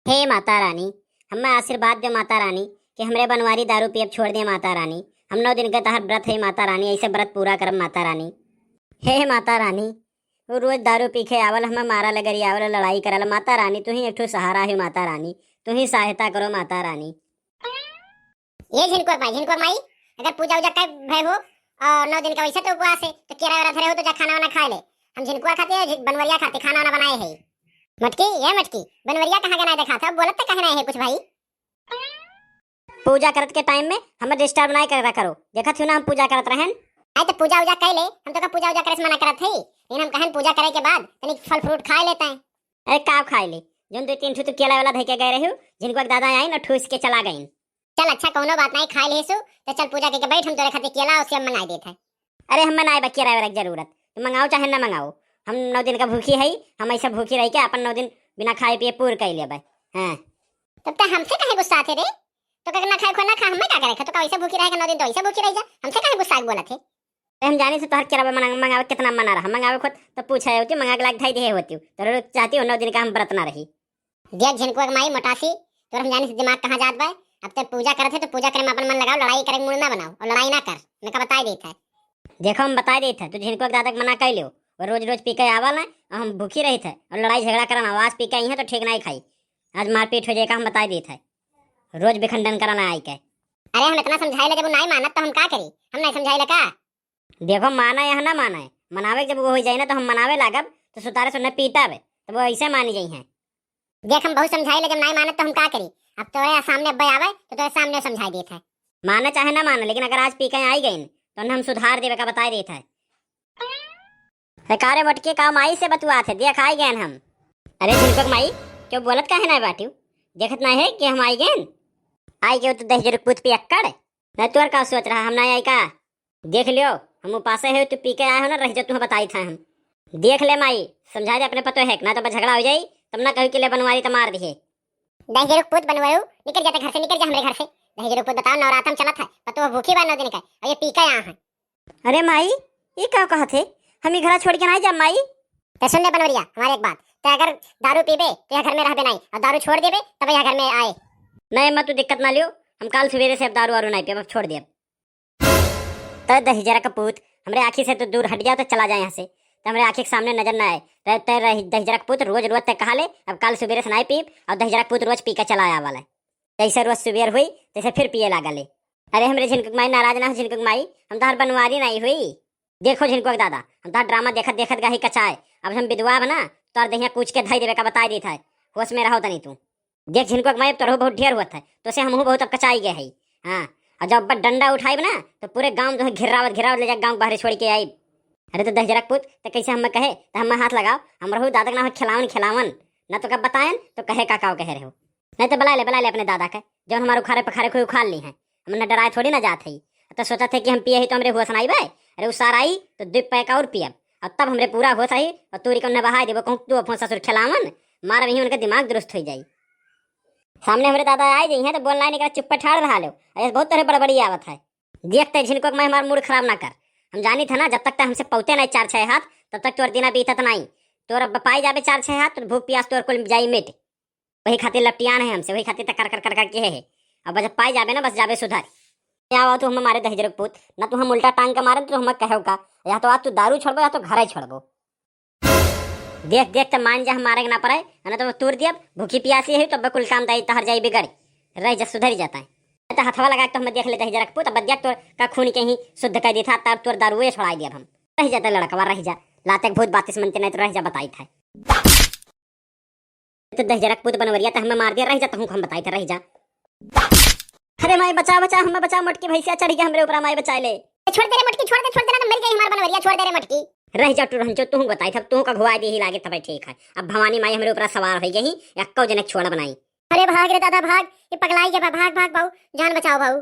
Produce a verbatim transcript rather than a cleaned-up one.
हे माता रानी, हमें आशीर्वाद दे माता रानी, कि हमरे बनवारी दारू पियब छोड़ दे माता रानी। हम नौ दिन के तहर व्रत है माता रानी, ऐसे व्रत पूरा करब माता रानी। हे माता रानी, वो रोज दारू पी के आवल, हमें मारा लगरी आवल, लड़ाई करल। माता रानी, तू ही एक ठो सहारा है माता रानी, तू ही सहायता करो माता रानी। ये झिनकुआ माई, झिनकुआ माई, अगर पूजा उजा कर भय हो और नौ दिन का वैसे तो उपवास है, तो केरा वेरा धरे हो तो जा खाना वाना खा ले। हम झिनकुआ खाते हैं, झि-, बनवरिया खाते, खाना वाना बनाए है। मटकी, ये मटकी, बनवरिया कहाँ के ना देखा था, बोलत तो कहे नहीं है कुछ भाई। पूजा करत के टाइम में हमें डिस्टर्ब नहीं करा करो, देखत हो ना हम पूजा करत रहन। आई तो पूजा उजा कर ले, हम तो का पूजा उजा करे से मना करत है, लेकिन हम कहन पूजा करे के बाद तनिक फल फ्रूट खा लेते हैं। अरे का खाए ले, जोन दो तीन ठो तू केला वाला धइ के गए रहे हो, झिनकुआ के दादा आई ना ठूस के चला गई। चल अच्छा, कौनो बात नहीं, खाए लेसु, तो चल पूजा करके बैठ, हम तोरे खातिर केला और सेब मंगाई देत है। अरे हम मंगाए बा केरा वेरा के जरूरत, तू मंगाओ चाहे ना मंगाओ, हम नौ दिन का भूखी है, हम ऐसे भूखी रह के अपन नौ दिन बिना खाए पिए पूर कर लेबे। हाँ। तब तो हमसे काहे गुस्सा थे रे? तो का ना खाए खो ना खा, हमें का करे? तो का ऐसे भूखी रहे के नौ दिन, तो ऐसे भूखी रह जा, हमसे काहे गुस्सा के बोलत है? अरे हम जानी से तोहर केरा बा मंगा-, मंगावे कितना मना रहा, मंगावे खुद तो पूछे होती, मंगा के लाग धाई दे होती, तो लोग चाहती हो नौ दिन का हम व्रत ना रही। देख झिनकुआ के माई मोटासी, तोर हम जानी से दिमाग कहाँ जात बा। अब ते पूजा करत है तो पूजा करे में अपन मन लगाओ, लड़ाई करे के मूड ना बनाओ और लड़ाई ना कर, मैं का बताई देत है। देखो हम बताई देत है, तू झिनकुआ के दादा के मना कर लियो, वो रोज रोज पी के आवल है और हम भूखी रही थे और लड़ाई झगड़ा करन, आज पी के आई है तो ठीक नहीं खाई, आज मारपीट हो जाएगा, हम बताई देत है। रोज विखंडन करन आई के। अरे हम इतना समझाई ले, जब वो नहीं मानत तो हम का करी? हम नहीं समझाई ले का? देखो माना या ना माना है, मनावे के जब वो हो जाए ना तो हम मनावे लागब, तो सुतारे से उन्हें पीटब, तो वो ऐसे मानी जाई हैं। देख हम बहुत समझाई ले, जब नहीं मानत तो हम का करी? अब तोरे सामने अब्बे आवे तो तोरे सामने समझाई देत है। माने चाहे ना माने, लेकिन अगर आज पी के आई गई तो उन्हें हम सुधार देवे का बताई देत है। अरे का रे मोटकी, का माई से बतुआत है? देख आई गए हम। अरे झिनकुआ के माई, क्यों बोलत काहे ना बाटियो? देखत ना है कि हम आई गए? आई गए तो दहिजर पूत पियक्कड़। नहीं तोर का सोच रहा, हम ना आई का? देख लियो, हम उपासे है, तू पी के आए हो ना, रह जा, तुम्हें बताई था हम। देख ले माई, समझा दे अपने पतो है, ना तो बस झगड़ा हो जाई, तब ना कहू कि ले बनवारी तो मार दिए। दहिजर पूत बनवारू, निकल जाते घर से, निकल जा हमरे घर से। दहिजर पूत बताओ, नवरात में चलत है, पतो भूखी बा नौ दिन का, और ये पी के यहाँ है। अरे माई, ये का कहत है? हम ई घरा छोड़ के नहीं जाब माई। ते सुन ले बनवरिया, हमारे एक बात, ते अगर दारू पीबे तो यह घर में रहबे नहीं, और दारू छोड़ देबे तब यह घर में आए। नहीं अम्मा, तू दिक्कत ना लियो, हम काल सुबेरे से अब दारू वारू नहीं पियब, अब छोड़ देब। ते दहिजरा का पूत, हमरे आँखी से तो दूर हट जाओ, तो चला जाए यहाँ से। तो हमरे आँखी के सामने नजर ना आए। ते, ते रही दहिजरा का पूत, रोज रोज ते कहा ले, अब काल सुबेरे से नहीं पीब, और दहिजरा का पूत रोज पी के चला आवा ले। जैसे रोज सुबेर हुई, तैसे फिर पिए लागा ले। अरे हमरे झिनकुक माई नाराज ना हो, झिनकुक माई, हम तोहार बनवारी नहीं हुई। देखो झिनकुक दादा, हम तोहार ड्रामा देखत देखत गही कचाए, अब हम विधवा बना, तोहार दहिया कूच के धई देवे का बताई देत है, होश में रहो तनी तू। देख झिनकुक माई, अब तोरहु बहुत ढेर होत है, तो से हमहू बहुत अब कचाई गए है। हाँ, और जब अब डंडा उठाइब ना, तो पूरे गाँव जो है घिर्रावत घिर्रावत ले जा गाँव के बाहर छोड़ के आइब। अरे तो दहिजरा का पूत, तो कैसे हमें कहे, तो हमें हाथ लगाओ, हम रहू दादा के नाम है खिलावन खिलावन, ना तो कब बताएन, तो कहे का काव कहे रहो। नहीं तो बुला ले, बुला ले अपने दादा के, जौन हमारे उखाड़े पखाड़े कोई उखाड़ ली है। हम ना डराए थोड़ी ना जात है। तो सोचत है कि हम पिए ही तो हमरे होश ना आइबे। अरे उ सार आई तो दो पैक और पियब, और तब हमरे पूरा होश आई और तूरी के उन्हें बहाई देबो, कहूँ तू अपन ससुर खिलावन, मारब ही उनके दिमाग दुरुस्त हो जाई। सामने हमरे दादा आई जाई हैं तो बोल ना निकल, चुप्पे ठाड़ रहा लो। अरे बहुत तरह बड़बड़ी आवत है। देखते झिनकुक माई हमार मूड खराब ना कर। हम जानी था ना, जब तक ते हमसे पौते नहीं चार छह हाथ, तब तक तोर दिना बीतत नहीं। तोर अब पाई जाबे चार छह हाथ, तो भूख प्यास तोर कुल जाई मिट। वही खातिर लपटियान है हमसे, वही खातिर तकर कर कर कर के है। अब जब पाई जाबे ना, बस जाबे सुधर। क्या हुआ तू हम मारे दहिजर के पूत, ना तू हम उल्टा टांग के मारे, तो हम कहो का, या तो आज तू दारू छोड़बो या तो घरे छोड़बो। देख देख तो मान जा, हम मारे के ना पड़े, ना तो तूर दियब, भूखी प्यासी है तो अब कुल काम दाई तहर जाई बिगड़। रह जा, सुधर जाता है। तो हथवा लगा के तो हमें देख ले दहिजर के पूत, अब देख तोर का खून के ही शुद्ध कर दी था, तब तोर दारुए छोड़ाई दियब हम। रह जाता लड़कवा, रह जा, लाते के भूत बातिस मनते नहीं तो रह जा, बताई था। तो दहिजरा के पूत बनवरिया तो हमें मार दिया, रह जा, तहूँ हम बताई था, रह जा। अरे माई बचा बचा, हमें बचा, मोटकी भैंसिया चढ़ गया हमरे ऊपर, माई बचाए ले। छोड़ दे रे मोटकी, छोड़ दे, छोड़ दे ना तो मर जाई हमार बनवरिया, छोड़ दे रे मोटकी। रह जा टुरहन चो, तू बताई था, तू का घुआ दे ही लागे तबे ठीक है। अब भवानी माई हमरे ऊपर सवार हो गई, एक्को जने छोड़ा बनाई। अरे भाग रे दादा भाग, ये पगलाई के बा, भाग भाग बाऊ, जान बचाओ बाऊ।